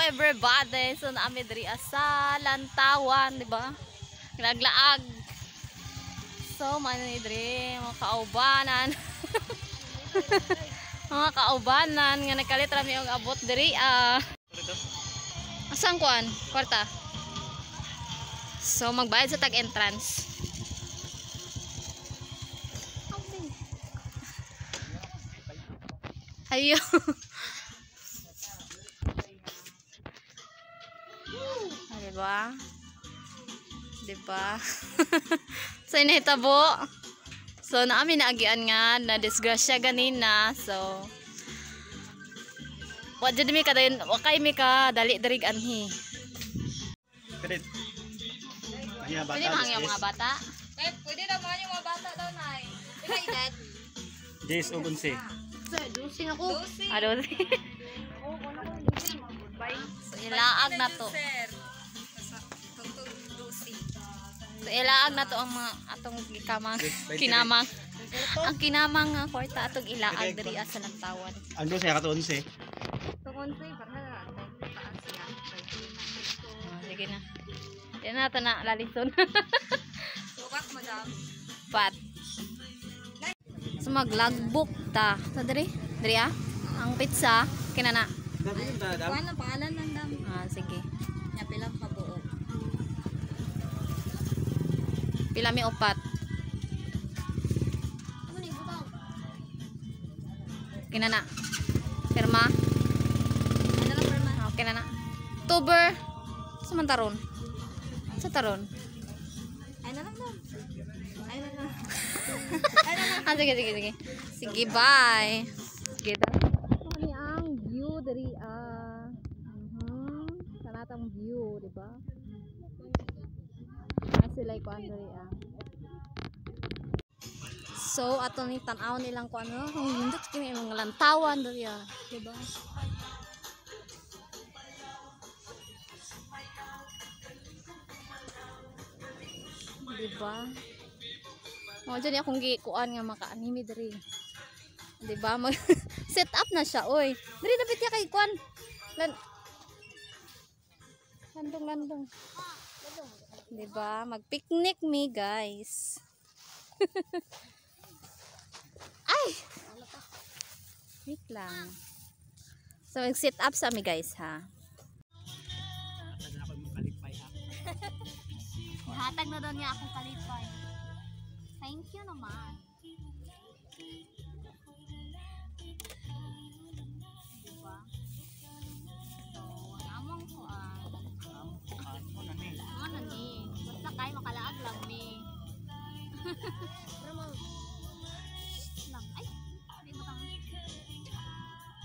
Everybody! So naami diri sa Lantawan, di ba? Naglaag. So man ni diri mga kaubanan. Mga kaubanan nga nagkalit ra mi og abot diri ah. Asang kuan? Kwarta. So magbayad sa tag entrance. Ayo. Diba? Diba? So inahitabo. So naami naagian nga na disgrasya ganina. So wa jud mi kadayon, wa kay mi ka dali diri anhi. Pwede. Pwede mahangyo mga bata. Eh, pwede na mga yung mga bata daw nay. Pila edad? 10 o 11. 12 ako. 12. Ah, 12. So ilaag na to. So ilaag na to ang mga atong gikamang kinamang. Ang kinamang nga kwarta atong ilaag diri sa Lantawan. Ang 12 kato 11. Tong 11 para na taas siya. Sige na. Di na to na lalison. Sukat madam. Pat. So maglagbook ta. Sa diri? Diri ah? Ang pizza kinana. Kuan ang pangalan ng dam. Ah, sige. Nya pila ka buok. Pila mi upat. Kinana. Pirma. Ano lang pirma? Okay na na. Tuber. Sa man taron? Sa taron? Ay na lang dam. Ay na lang. Ah, sige, sige, sige. Sige, bye. Sige, da. Ano ang view diri ah. Kanatang view, di ba? Ah, sila kuan diri ah. So ato ni tan-aw nilang kuan no, kung nindot kini mga lantawan diri ah, di ba? Di ba? Mo dyan akong gikuan nga makaanimi diri. Di ba? Mag set up na siya, oy. Diri dapit ya kay kuan. Lan Landong landong. Di ba? Mag-picnic mi, guys. Ay. Wait lang. So mag-set up sa mi, guys, ha. Hatag na daw niya akong kalipay. Thank you naman. Diba? So, ang among kuan. Ano ni? Basta kay makalaag lang ni. Lang. Ay, hindi mo tang.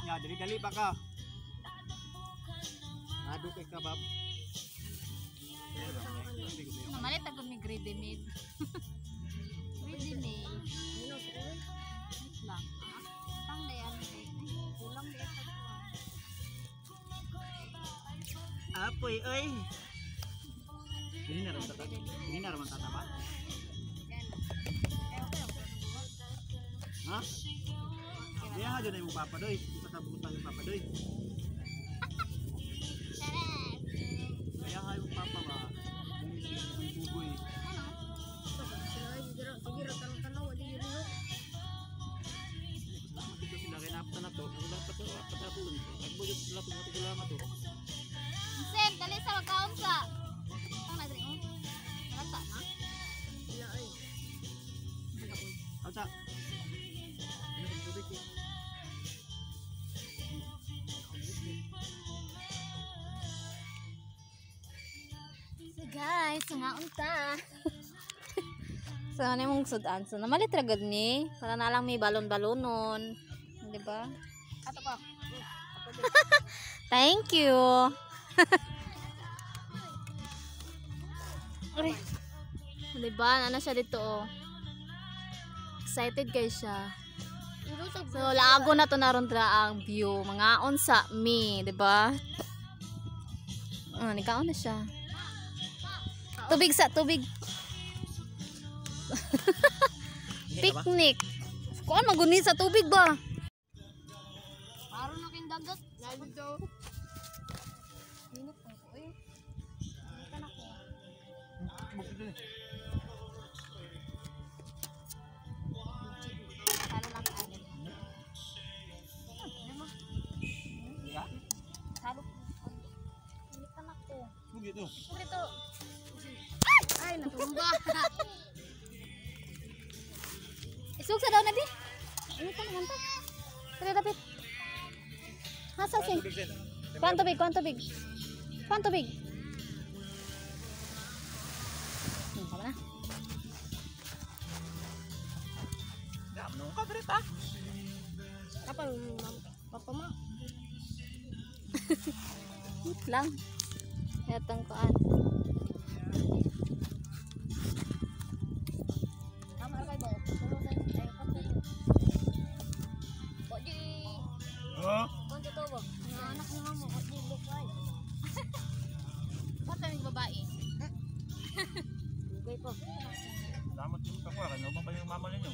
Ya, dali-dali pa ka. Ado kay kabab. Namalit agad mi ready made. Ready made. Wait lang. Tang dayan kay. Kulang dayan sa kuan. Apoy oy. Ini na rin tata. Ini na rin tata ba? Ha? Diya ha dyan na yung papa doy. Ipatabutan yung papa doy. Kaya ha yung papa ba? Bugoy. Dito sila kay napta na to. Ang dapat to, dapat na to. Nagbuyot sila kung matigulang to. Sen, dali sa magkaon sa. Tang na diri oh. Nalata na. Alsa. So guys, ngaon ta. So ano mong sudan? So namalit ra gud ni. Para na lang may balon-balonon, di ba? Ato pa. Thank you. Aray. Di ba? Ano siya dito oh. Excited kay siya. So lago na to naron tra ang view. Mga unsa mi, di ba? Ah, nikaon na siya. Tubig sa tubig. Picnic. Kuan maguni sa tubig ba? Parang na king dagat. Dito. Init po ko eh. Initan ako. Salo lang ka. Salo. Initan ako. Begitu. Dito. Ay, natumba. Isug sa daw na bi. Initan naman ta. Dali dapit. Hasa sing. Kuan tubig, kuan tubig. Kuan tubig. Tama na. Ya, menung ka diri ta. Kapal, papa ma. Wait lang. Etong kuan. Tama kay bo. Ay, kapal. Oji. Oh. Konti to ba? Nga anak ni mama, oji lukay. Ba't yung babae? Lugay pa. Salamat yung kapwa, kaya ba yung mama ninyo?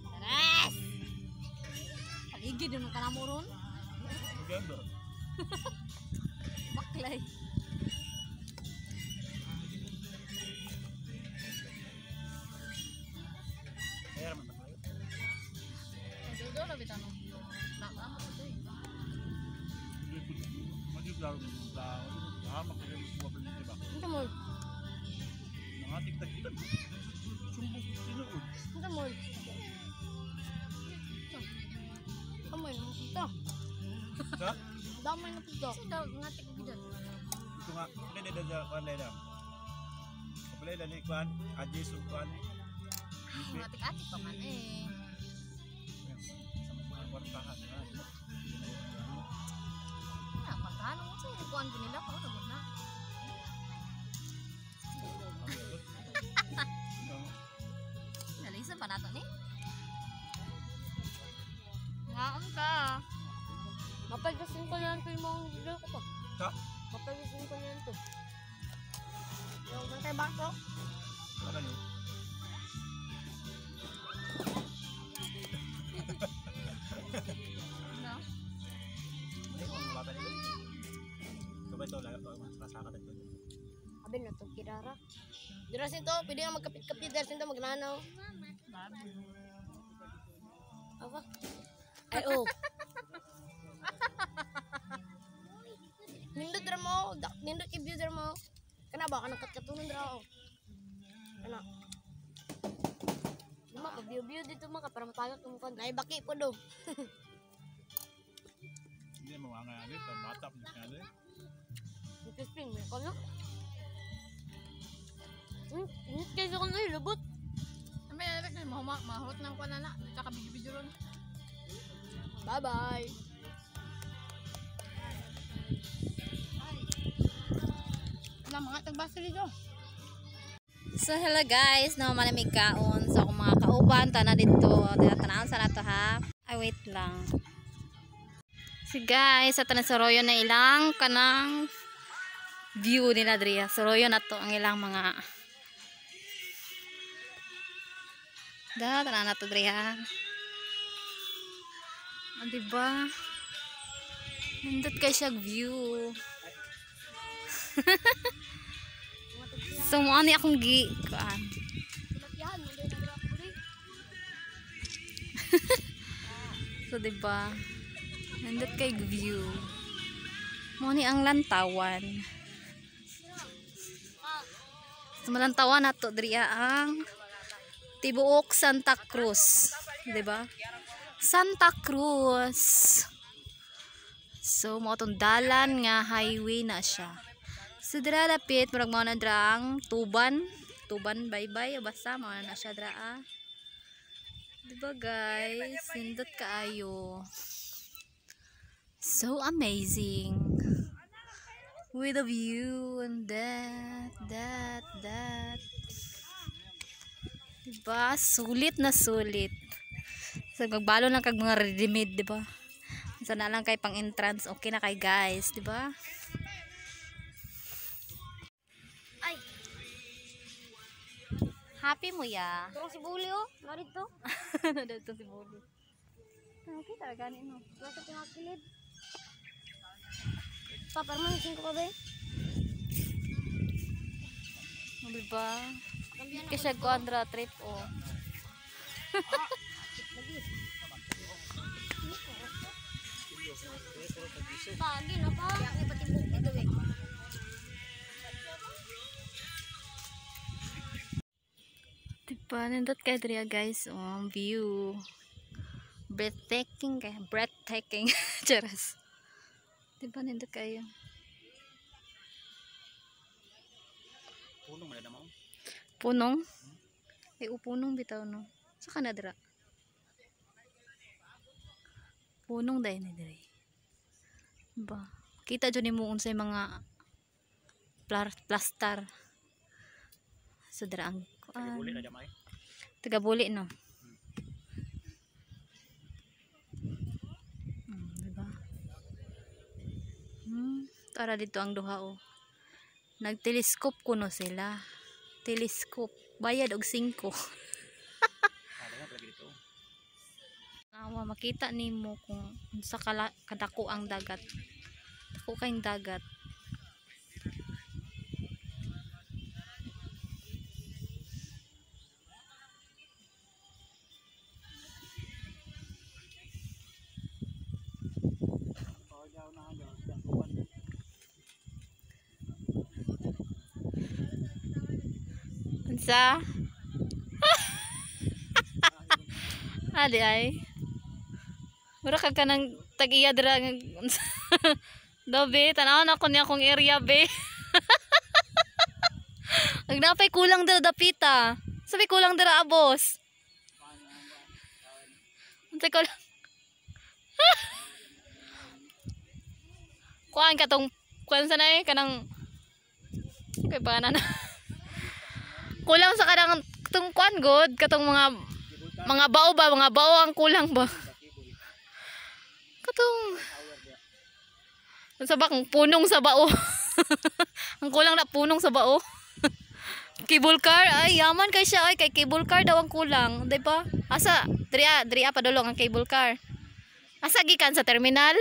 Taras! Paligid yung kanamo ron. Maganda. Baklay. Kaya naman tayo. Dudo na bitano. Baka mo ito eh. Hindi klaro ng tao. Hamak na yung mga pinag ba? Ito mo. Nangatik-tag kita. Sumbong tinuod. Ito mo. Amoy na punta. Ha? Damay na punta. Kasi daw nga tik gid. Ito nga. Hindi, hindi, hindi. Kuan, hindi, hindi. Kapalay, lali, kuan. Aji, sug, kuan. Ay, matik-atik pa man eh. Sa mga kwartahan. Na, pagkano mo sa kuan ko nila ko na na. Nalisan pa nato ni. Ngaon ka. Mapagasin ko na lang ito yung mga video ko pa. Ha? Mapagasin ko na lang ito. Yung bantay baso. Ano yun? No. Hindi ko mga bata nito. Ito ba ito? Kasaka ito. Abi na itong kirara. Dirasin to, pwede nga magkapit-kapit. Dirasin to, magnanaw. Aba? Ay, oh. Nindot dra mo. Nindot i-view dra mo. Kana ba? Kanang katkatunon dra oh. Kana. Luma ka view-view dito maka para matagak mo kan. Ay baki po do. Hindi mo mga nga dito. Bata pa nga dito. Dito spring may kono. Init kayo ko na lubot. May natak na mahurot nang kuan na na. Tsaka bidyo-bidyo ron. Bye-bye. Wala mga tagbasa dito. So hello guys, no malamig kaon. So akong mga kauban tana dito, tanaon sa nato ha. Ay wait lang. So guys, sa tanan sa Royo na ilang kanang view nila diri. Sa Royo na to ang ilang mga da tanan na to diri ha. Ah, diba? Nindot kay siya view. So mo ani akong gi kuan. So diba? Nindot kay view. Mo ni ang lantawan. So malantawan nato diri ang tibuok Santa Cruz, diba? Santa Cruz. So mo atong dalan nga highway na siya. So dira dapit murag mao na dira ang Tuban, Tuban bye-bye o basta mao na siya dira ah. Diba guys, nindot kaayo. So amazing. With a view and that, that, that. Diba? Sulit na sulit. So magbalo lang kag mga ready-made, diba? Sana lang kay pang entrance, okay na kay guys, diba? Ay, Happy mo ya. turong si Buli oh. Narito. Ano si Bolo. Okay talaga ni no. Nasa pinakilid. Pa, parang 5 pa ba? Diba? Kasi kuandra trip oh. Pagi na pa. Kaya pati buhok dito eh. Diba? Nindot kay diri guys. Oh, ang view. Breathtaking kay, breathtaking. Charas. Diba nindot kayo? Punong man na mo. Punong? Ay, upunong bitaw no. Sa ka na dira? Punong dahil ni diri. Ba? Kita jud nimo unsay mga plastar. So dira ang kuan. Uli na jamay. Taga-buli no. Diba? Tara dito ang duha oh. Nagtelescope kuno sila. Telescope. Bayad og 5. Ah, daghan lagi dito. Awa makita nimo kung unsa kadako ang dagat. Dako kayong dagat. Unsa? Adi ay. Mura ka kanang tag-iya dira nga- Daw be, tan-awon ako niya akong area be. Ag napay kulang dira dapita. Sabi kulang dira abos. Unsa kulang? Kuan katong kuan sa nay kanang kay pa na. Kulang sa kanang tung kuan god katong mga bao ba, mga bao ang kulang ba. Katong unsa ba kung punong sa bao. Ang kulang na punong sa bao. Cable car ay yaman kay siya ay kay cable car daw ang kulang, di ba? Asa diri diri padulong ang cable car. Asa gikan sa terminal?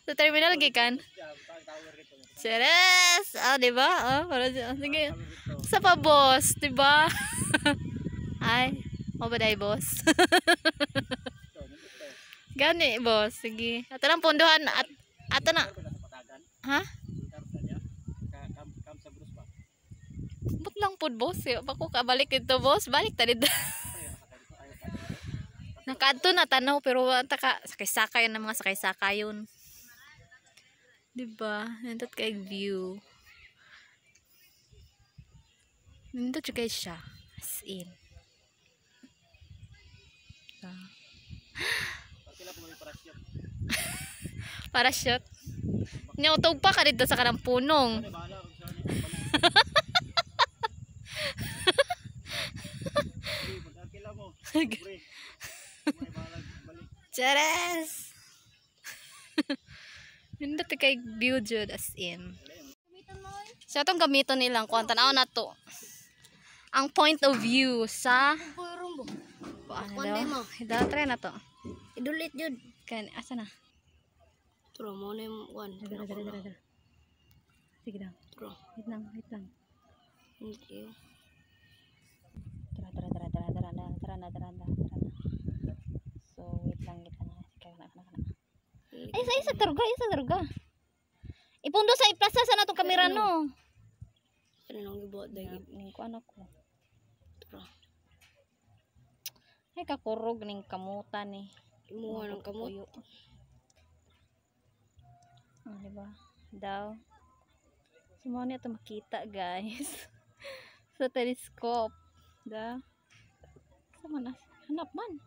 Sa terminal gikan. Cheres! Ah, di ba? Ah, para sige. Sa pa boss, di ba? Ay, mo ba dai boss? Gani boss, sige. Ato lang pondohan at ato na. Ha? But lang pod boss, eh. Bako ka balik dito boss, balik ta dito. Nakaadto na tanaw pero wa ta ka sakay-sakay na mga sakay-sakay yun. Diba? Nindot kay view. Nindot jud kay siya. As in. Parachute. Niutog pa ka dito sa kanang punong. Chares! Nindot kay view jud as in. So atong gamiton nilang kuan tan-aw na to. Ang point of view sa ano daw? Try na to. Idulit jud. Kan asa na? Turo mo na yung kuan. Dara dara dara dara. Sige daw. Turo. Wait lang, wait lang. Hindi. Tara tara tara tara tara na tara na tara na tara na. So wait lang, wait lang. Sige kana kana kana. Ay sa isa taruga, isa taruga. Ipundo sa iplasa sa natong kamera no. Ano nang gibuhat dahil? Ning kuan ako. Turo. Ay kakurog ning kamutan ni. Imuha ng kamot. Puyo. Ah, diba? Daw. So, mo niya ito makita, guys. Sa telescope. Da. Sa man, hanap man.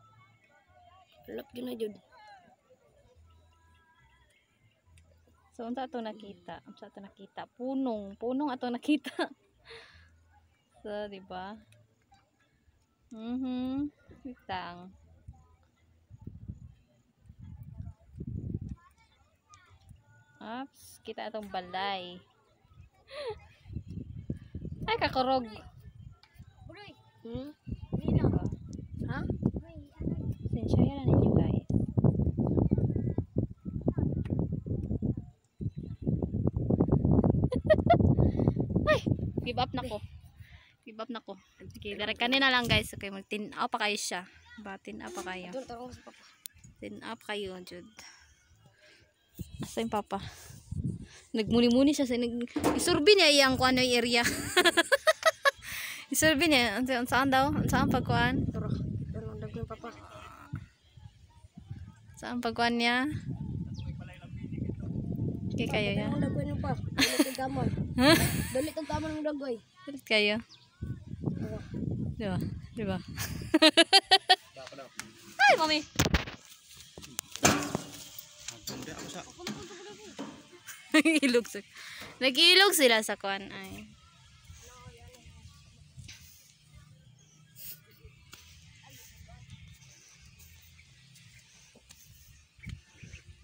Lap jud na jud. So, unsa ato nakita? Unsa ato nakita? Punong. Punong ato nakita. So, diba? Wait lang. Oops, kita atong balay. Ay, kakurog. Hmm? Ha? Sensya na ninyo, guys. Give up na ko. Give up na ko. Okay, dara kanina lang, guys. Okay, magtin-aw pa kayo siya. Ba, tin-aw pa kayo. Doon tarong sa papa. Tin-aw kayo, jud. Asa yung papa? Nagmuni-muni siya sa nag isurbi niya iyang kuan yung area. Isurbi niya. Saan daw? Saan pagkuan? Tara. Doon ang dagoy papa. Saan pagkuan niya? Okay kayo ya. Ang dagoy nung pa. Dalit ang tamon. Dalit ang tamon ng dagoy. Dalit kayo. Tara. Diba? Diba? Ay, mami! Ako sa Nag-ilog sa Nag-ilog sila sa kuan ay.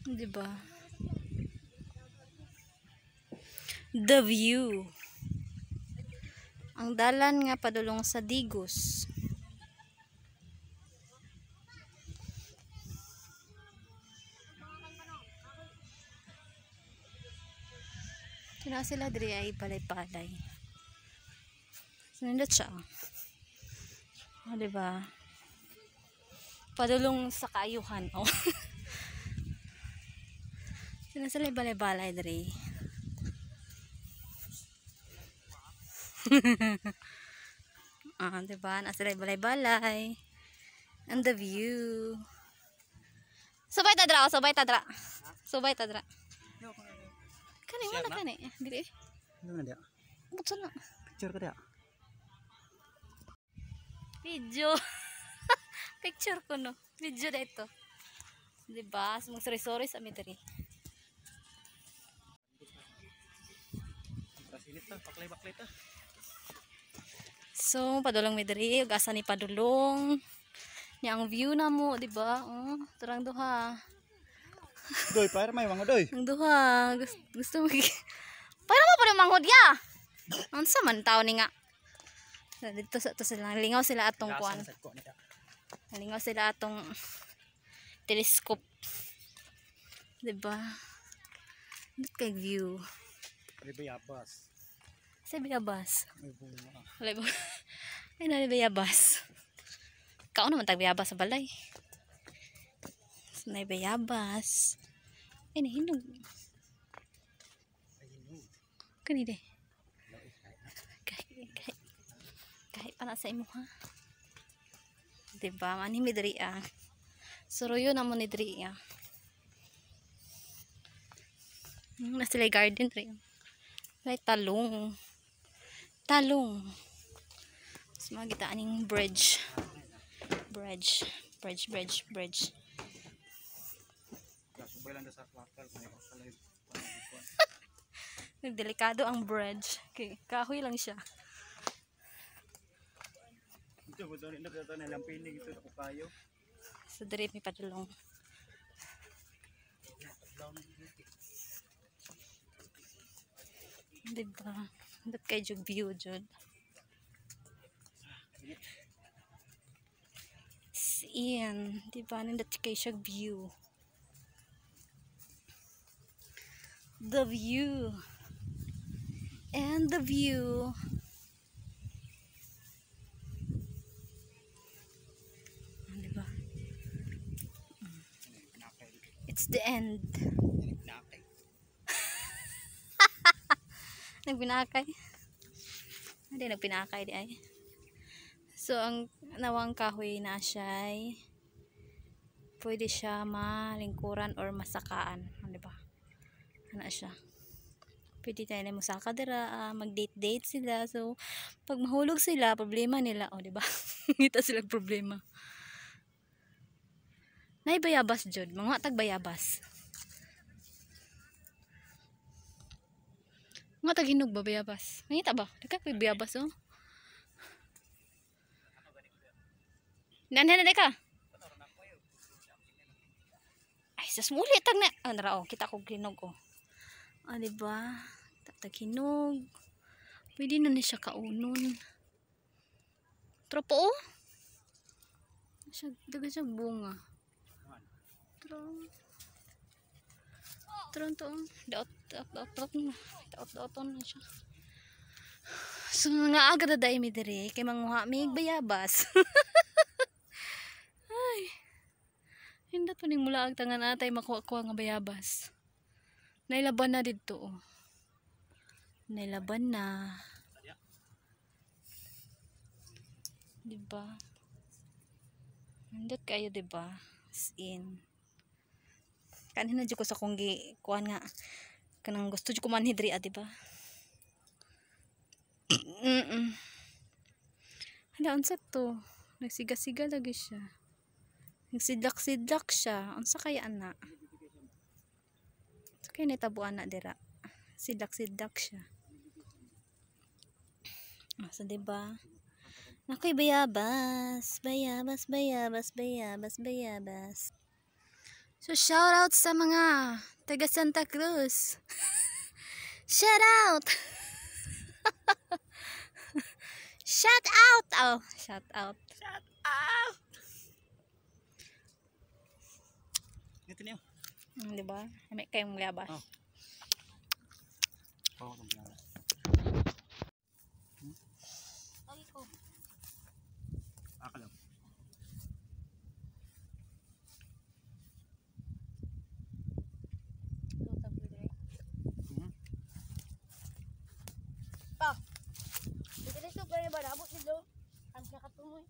Diba? The view. Ang dalan nga padulong sa Digos. Tuna sila diri ay palay-palay. Sinindot siya. O, diba? Padulong sa kaayuhan. Oh. Sina sila balay-balay diri. Ah, diba? Nasa sila balay-balay. And the view. Subay ta dra, oh, subay ta dra. Subay ta dra. Kani mana kani? Dili. Ano na dia? Buksan na. Picture ka dia. Video. Picture ko no. Video na ito. Diba? Magsuri-suri sa amin diri. Rasinit ta, paklay-paklay ta. So, padulong mi diri, ug asa ni padulong. Nya ang view na mo, di ba? Oh, turang duha. Doy, para may mga doy. Ang duha, gusto, gusto mo. Para mo pa manghod ya. Unsa man tawo ni nga. Dito sa to sila lingaw sila atong kuan. Lingaw sila atong telescope. Di ba? Not kay view. May bayabas. Sa bayabas. May bunga. Wala ba? Ay, nari bayabas. Kaon naman tag bayabas sa balay. Nay bayabas. Ay, nahinog. Kani de. Kahit, kahit pa na sa imo ha. Diba? Mani mi diri ah. Suruyo na mo ni diri ah. Nasa sila garden diri. May talong. Talong. Mas makita aning bridge. Bridge. Bridge, bridge, bridge. Subay lang sa kwartal kung ako sa live. Nagdelikado ang bridge. Okay, kahoy lang siya. Ito mo doon, ito na lang pinig ito ko kayo. So diri may padulong. Diba? Dapat kay jud view jud. Iyan, diba? Nindot kay siya view. The view. And the view. Diba? It's the end. Nagbinakay. Hindi, nagpinakay di ay. So, ang nawang kahoy na siya ay pwede siya malingkuran or masakaan. Ano ba? Ano siya? Pwede tayo na musaka dira, mag-date-date sila. So, pag mahulog sila, problema nila. O, diba? Ngita sila problema. Nay bayabas jud, mga tag bayabas. Mga tag hinog ba bayabas? Ngita ba? Dika koy bayabas oh. Nanhan na ka. Ay, sas muli tag na. Ah, nara oh, kita ko hinog oh. Ah, diba? Tag hinog. Pwede na ni siya kaunon. Tropo oh. Siya, daga siya bunga. Tron to. Daot daot daot daot daot na siya. So nga aga da mi diri kay manguha mig bayabas. Ay. Hindot pa ning mulaag tangan atay makuha-kuha nga bayabas. Nailaban na didto oh. Nailaban na. Diba? Nindot kayo diba? As in. Kanina jud ko sa kong gi kuan nga kanang gusto jud ko manhi diri diba? Hala, unsa to? Nagsiga-siga lagi siya. Nagsidlak-sidlak siya. Unsa kaya ana? Unsa kaya nitabo ana dira? Sidlak-sidlak siya. So diba? Nakoy bayabas, bayabas, bayabas, bayabas, bayabas. So shout out sa mga taga Santa Cruz. Shout out. Shout out. Oh, shout out. Shout out. Ito niyo. Diba? May kayong bayabas. Oh. Oh, Pa. Dito pa ba nabot dito? Ang nakatumoy.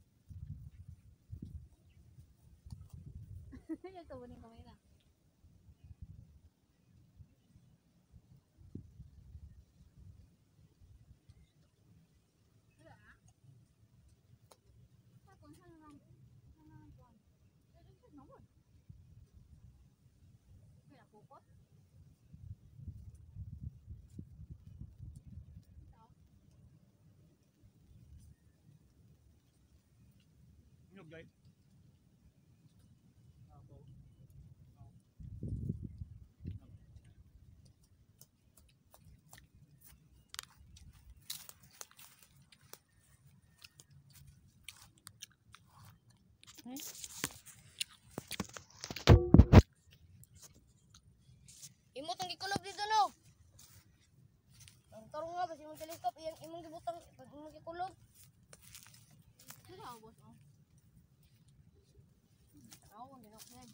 Imo tong gikulob dito no. Ang tarong nga basi imong telescope iyang imong gibutang pag imong gikulob. Sila boss oh. Aw, hindi na yan.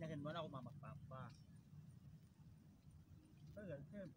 Inakin mo na ako mamagpapa. Ay, ay.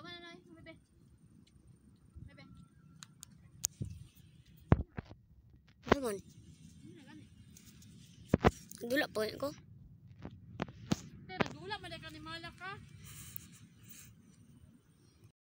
Tama na na, bebe. Bebe. Ano man? Dula po ko. Tera, dula man ka ni Mala ka.